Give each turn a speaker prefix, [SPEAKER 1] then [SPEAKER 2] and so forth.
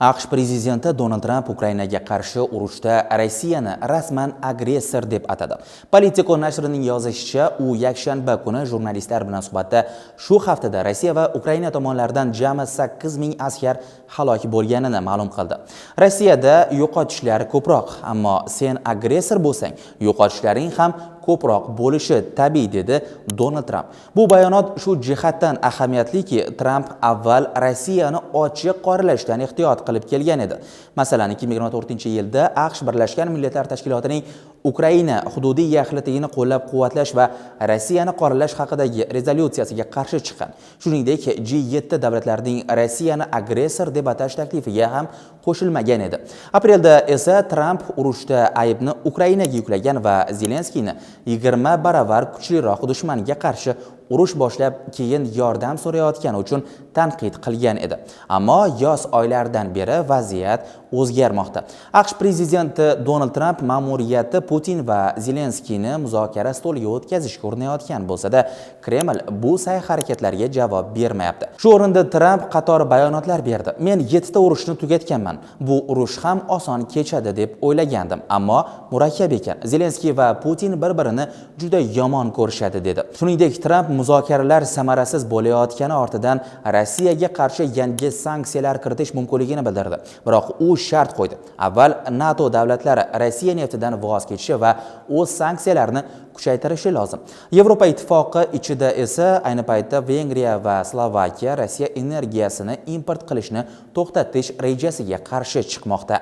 [SPEAKER 1] AQSh prezidenti Donald Tramp Ukrainaga qarshi urushda Rossiyani rasman agressor deb atadi. Politico nashrining yozishicha, u yakshanba kuni jurnalistlar bilan suhbatda shu haftada Rossiya va Ukraina tomonlaridan jami 8 ming askar halok bo'lganini ma'lum qildi. Rossiyada yo'qotishlar ko'proq, ammo sen agressor bo'lsang, yo'qotishlaring ham ko'proq bo'lishi tabiiy, dedi Donald Tramp. Bu bayonot shu jihatdan ahamiyatliki, Tramp avval Rossiyani ochiq qoralashdan ehtiyot qilib kelgan edi. Masalan, 2024-yilda AQSh Birlashgan Millatlar Tashkilotining Ukraina hududiy yaxlitligini qo'llab-quvvatlash va Rossiyani qoralash haqidagi rezolyutsiyasiga qarshi chiqqan. Shuningdek, G7 davlatlarining Rossiyani agressor deb atash taklifiga ham qo'shilmagan edi. Aprelda esa Tramp urushda aybni Ukrainaga yuklagan va Zelenskiyni 20 baravar kuchliroq dushmanga qarshi urush boshlab, keyin yordam so'rayotgani uchun tanqid qilgan edi. Ammo yoz oylaridan beri vaziyat o'zgarmoqda. AQSh prezidenti Donald Tramp ma'muriyati Putin va Zelenskiyni muzokara stoliga o'tkazishga urinayotgan bo'lsa-da, Kreml bu sa'y-harakatlarga javob bermayapti. Shu o'rinda Tramp qator bayonotlar berdi. "Men 7 ta urushni tugatganman. Bu urush ham oson kechadi deb o'ylagandim, ammo murakkab ekan. Zelenskiy va Putin bir-birini juda yomon ko'rishadi", dedi. Shuningdek, Tramp muzokaralar samarasiz bo'layotgani ortidan Rossiyaga qarshi yangi sanksiyalar kiritish mumkinligini bildirdi. Biroq u shart qo'ydi. Avval NATO davlatlari Rossiya neftidan voz kechishi va o'z sanksiyalarini kuchaytirishi lozim. Yevropa Ittifoqi ichida esa ayni paytda Vengriya va Slovakiya Rossiya energiyasini import qilishni to'xtatish rejasiga qarshi chiqmoqda.